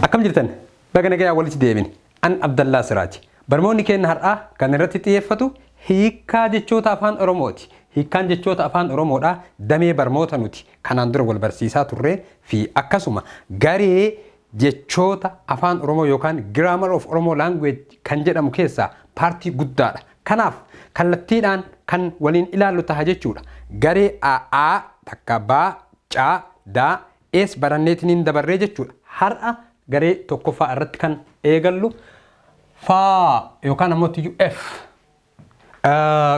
Akkam jirtan? Baga nagayaa walitti deebine. An Abdallaa Siraaji. Barmoonni keenya har'aa kan irratti xiyyeeffatu hiikkaa jechoota afaan Oromooti. Hiikkaan jechoota afaan Oromoodhaa damee barmoota nuti kanaan dura wal barsiisaa turree fi akkasuma garee jechoota afaan Oromoo yookaan Grammar of Oromo Language kan jedhamu keessaa paartii guddaadha. Kanaaf kallattiidhaan kan waliin ilaallu taha jechuudha. Garee A, A takka B, C, D, Es baranneetiniin dabarree jechuudha. Har'a garee tokkoffaa irratti kan eegallu faa yookaan ammoo tiyyuu F.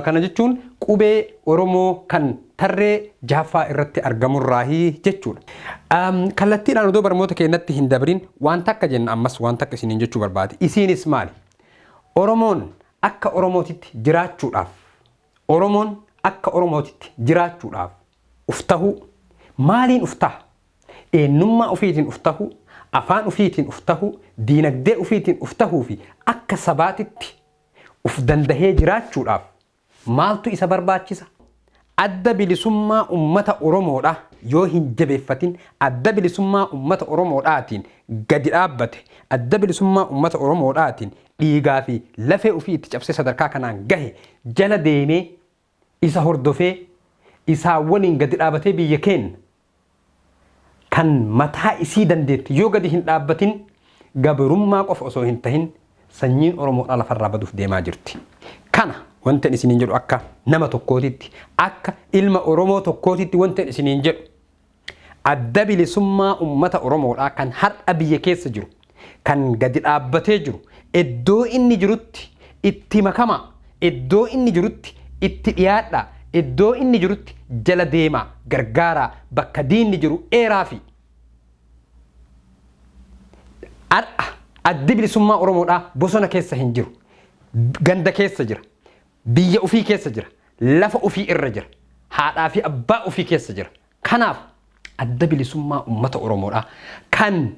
Kana jechuun qubee Oromoo kan tarree jahaffaa irratti argamurraahi jechuudha. Kallattiidhaan odoo barmoota keenyatti hin dabrin waan takka jenna ammas waan takka isiniin jechuu barbaade. Isiinis maali? Oromoon akka Oromootitti jiraachuudhaaf Oromoon akka Oromootitti jiraachuudhaaf uf tahuu, maaliin uf taha? Eennummaa ufiitiin uf tahuu, afaan ufiitiin uf tahuu, diinagdee ufiitiin uf tahuu fi akka sabaatitti uf dandahee jiraachuudhaaf maaltu isa barbaachisa? Adda Bilisummaa Ummata Oromoodha yoo hin jabeeffatin, Adda Bilisummaa Ummata Oromoodhaatiin gadi dhaabbate, Adda Bilisummaa Ummata Oromoodhaatiin dhiigaa fi lafee ufii itti cabsee sadarkaa kanaan gahe jala deemee isa hordofee isaan waliin gadi dhaabatee biyya keenna kan mataa isii dandeette yoo gadi hin dhaabbatin gabrummaa qofa osoo hin tahin sanyiin Oromoodhaa lafarraa baduuf deemaa jirti. Kana wanti ani isiniin jedhu akka nama tokkootitti akka ilma Oromoo tokkootitti wanti ani isiniin jedhu Adda Bilisummaa Ummata Oromoodhaa kan har'a biyya keessa jiru, kan gadi dhaabbatee jiru, iddoo inni jirutti itti makamaa, iddoo inni jirutti itti dhiyaadhaa, iddoo inni jirutti jala deemaa, gargaaraa, bakka diinni jiru eeraafi. Har'a Addi Bilisummaa Oromoodhaa bosona keessa hin jiru. Ganda keessa jira. Biyya ufii keessa jira. Lafa ufii irra jira. Haadhaa fi abbaa ufii keessa jira. Kanaaf Adda Bilisummaa Ummata Oromoodhaa kan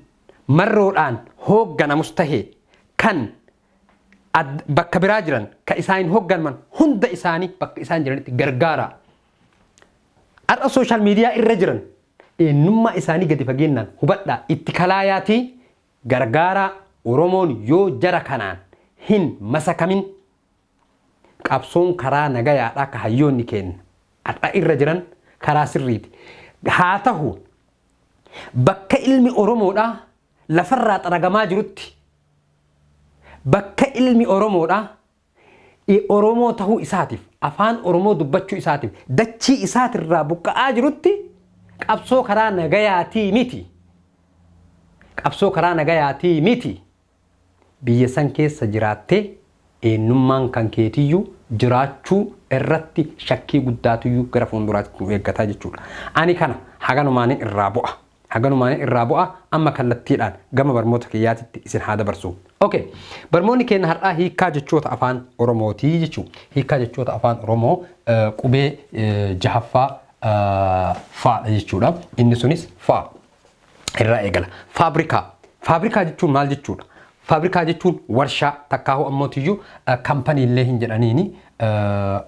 Marroodhaan hoogganamus tahee kan bakka biraa jiran ka isaaniin hoogganaman hunda isaanii bakka isaan jiranitti gargaaraa. Har'a sooshaal miidiyaa irra jiran eenyummaa isaanii gadi fageennaan hubadhaa itti kalaayaatii gargaaraa. Oromoon yoo jara kanaan hin masakamin Qabsoon karaa nagayaadhaa ka hayyoonni keenna har'a irra jiran karaa sirriiti. Haa tahu bakka ilmi Oromoodhaa lafarraa xaragamaa jirutti, bakka ilmi Oromoodhaa Oromoo tahuu isaatiif, afaan Oromoo dubbachuu isaatiif dachii isaatirraa buqqa'aa jirutti qabsoo karaa nagayaatii miti. Qabsoo karaa nagayaatii miti. Biyya san keessa jiraattee eennummaan kan keetiyyuu jiraachuu irratti shakkii guddaatuyyuu gara fuulduraatti nu eeggataa jechuudha. Ani kana haganumaanin irraa bu'a. Haganumaanin irraa bu'a amma kallattiidhaan gama barmoota kiyyaatitti isin haa dabarsu. Okay. Barmoonni keenya har'aa hiikkaa jechoota afaan Oromootii jechuu. Hiikkaa jechoota afaan Oromoo qubee jahaffaa faadha jechuudha. Inni sunis faa. irraa eegala. Faabrikaa. Faabrikaa jechuun maal jechuudha? Faabrikaa jechuun warshaa takkaahuu ammootiyyuu kampanii illee hin jedhaniini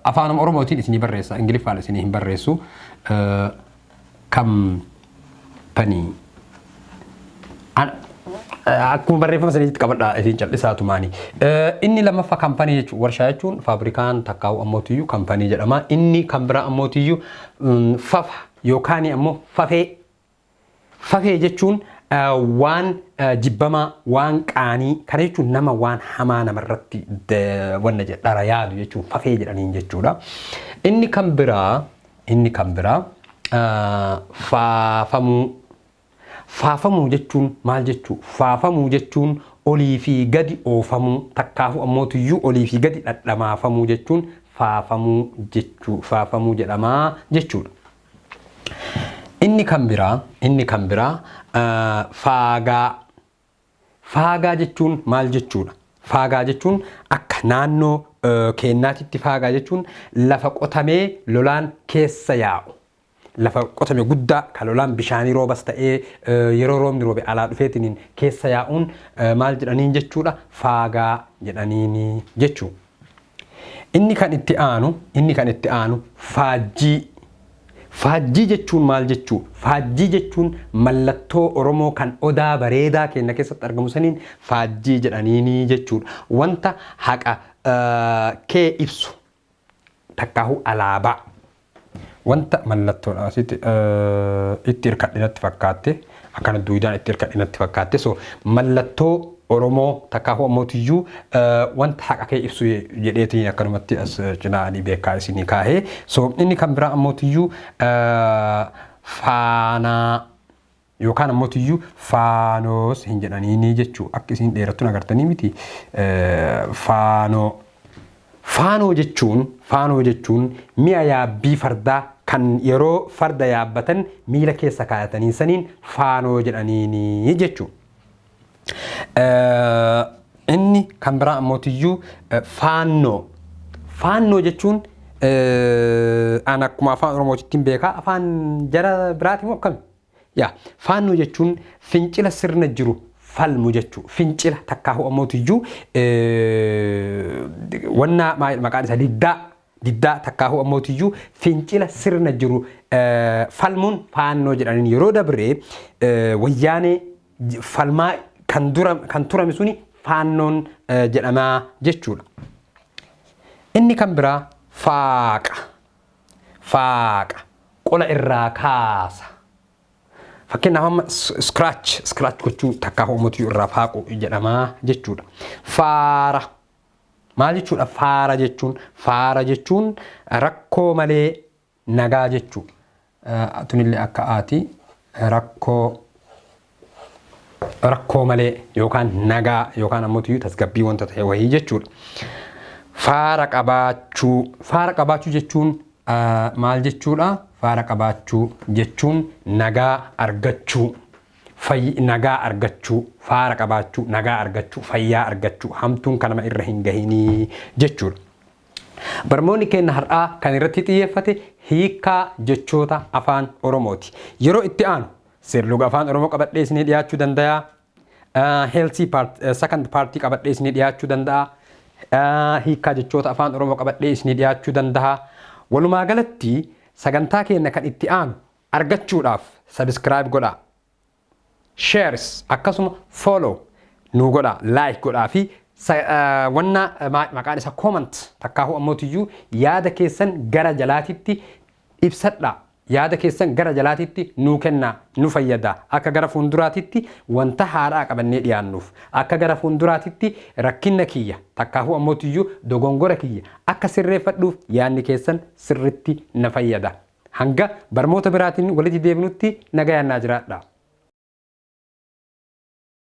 afaanuma Oromootiin isinii barreessa Ingiliffaan isinii hin barreessu. Kampanii. Akkuma barreeffama saniitti qabadhaa isin cal'isaa tumaani. Inni lammaffaa kampanii jechuun warshaa jechuun faabrikaan takkaahuu ammootiyyuu kampanii jedhama. Inni kan biraa ammootiyyuu fafa yookaan ammoo fafee. Fafee jechuun waan jibbamaa, waan qaanii, kana jechuun nama waan hamaa namarratti wanna jedha dhara yaadu jechuun fafee jedhaniin jechuudha. Inni kan biraa, inni kan biraa faafamuu. Faafamuu jechuun maal jechuu? Faafamuu jechuun olii fi gadi oofamuu, takkaafuu ammoo tuyyuu olii fi gadi dhadhamaafamuu jechuun faafamuu jechuu, faafamuu jedhamaa jechuudha. Inni kan biraa, inni kan biraa faagaa. Faagaa jechuun maal jechuudha? Faagaa jechuun akka naannoo keennaatitti faagaa jechuun lafa qotamee lolaan keessa yaa'u. Lafa qotame guddaa kan lolaan bishaanii roobas ta'ee yeroo roobni roobe alaa dhufeetiniin keessa yaa'uun maal jedhaniin jechuudha? Faagaa jedhaniini jechuu. Inni kan itti aanu, inni kan itti aanu faajjii. Faajjii jechuun maal jechuu? Faajjii jechuun mallattoo Oromoo kan odaa bareedaa keenya keessatti argamu saniin faajjii jedhaniinii jechuudha. Wanta haqa kee ibsu takkaahu alaabaa. Wanta mallattoodha asitti itti hirkadhinatti fakkaatte, akkana duudaan itti hirkadhinatti fakkaatte. So mallattoo Oromoo takkaahu ammootiyyuu wanta haqa kee ibsu jedheetiin akkanumatti as cinaa ani beekaa isinii kaahee. So inni kan biraa ammootiyyuu faanaa yookaan ammootiyyuu faanoos hin jedhaniini jechuu. Akka isin dheerattuun agartanii miti, faanoo. Faanoo jechuun mi'a yaabbii fardaa kan yeroo farda yaabbatan miila keessa kaayatanii saniin faanoo jedhaniini jechuu. Inni kan biraa ammootiyyuu faannoo. Faannoo jechuun an akkuma afaan Oromootitti beekaa, afaan jara biraati moo akkami? Yaa, faannoo jechuun fincila sirna jiru falmu jechuu. Fincila takkaahu ammootiyyuu wanna maqaan isaa diddaa takkaahu ammootiyyuu fincila sirna jiru falmuun faannoo jedhaniin. Yeroo dabre wayyaanee falmaa kan dura kan turame suni faannoon jedhamaa jechuudha. Inni kan biraa faaqa. Faaqa qola irraa kaasa. Fakkeenyaaf amma scratch gochuu takkaa uummatuu irraa faaqu jedhamaa jechuudha. Faara maal jechuudha? Faara jechuun rakkoo malee nagaa jechuudha. Tunillee akka aati rakkoo malee yookaan nagaa yookaan ammoo tasgabbii wanta ta'e wayii jechuudha. Faara qabaachuu jechuun maal jechuudha? Faara qabaachuu jechuun nagaa argachuu. Nagaa argachuu, faara qabaachuu, nagaa argachuu, fayyaa argachuu, hamtuun kanama irra hin gahinii jechuudha. Barmoonni keenya har'aa kan irratti xiyyeeffate hiikkaa jechoota afaan Oromooti. Yeroo itti aanu seerluga afaan Oromoo qabadhee isinii dhiyaachuu danda'a. Healthy part, second partii qabadhee isinii dhiyaachuu danda'a. Hiikkaa jechoota afaan Oromoo qabadhee isinii dhiyaachuu danda'a. Walumaa galatti sagantaa keenya kan itti aanu argachuudhaaf subscribe godhaa. Shares akkasuma follow nu godhaa, like godhaa fi wanna maqaan isa comment takkaahu ammootiyyuu yaada keessan gara jalaatitti ibsadhaa. Yaada keessan gara jalaatitti nuu kennaa, nu fayyada. Akka gara fuulduraatitti wanta haaraa qabannee dhiyaannuuf, akka gara fuulduraatitti rakkinna kiyya takkaahuu ammootiyyuu dogongora kiyya akka sirreeffadhuuf yaadni keessan sirritti na fayyada. Hanga barmoota biraatiin walitti deebinutti nagayaan naa jiraadha.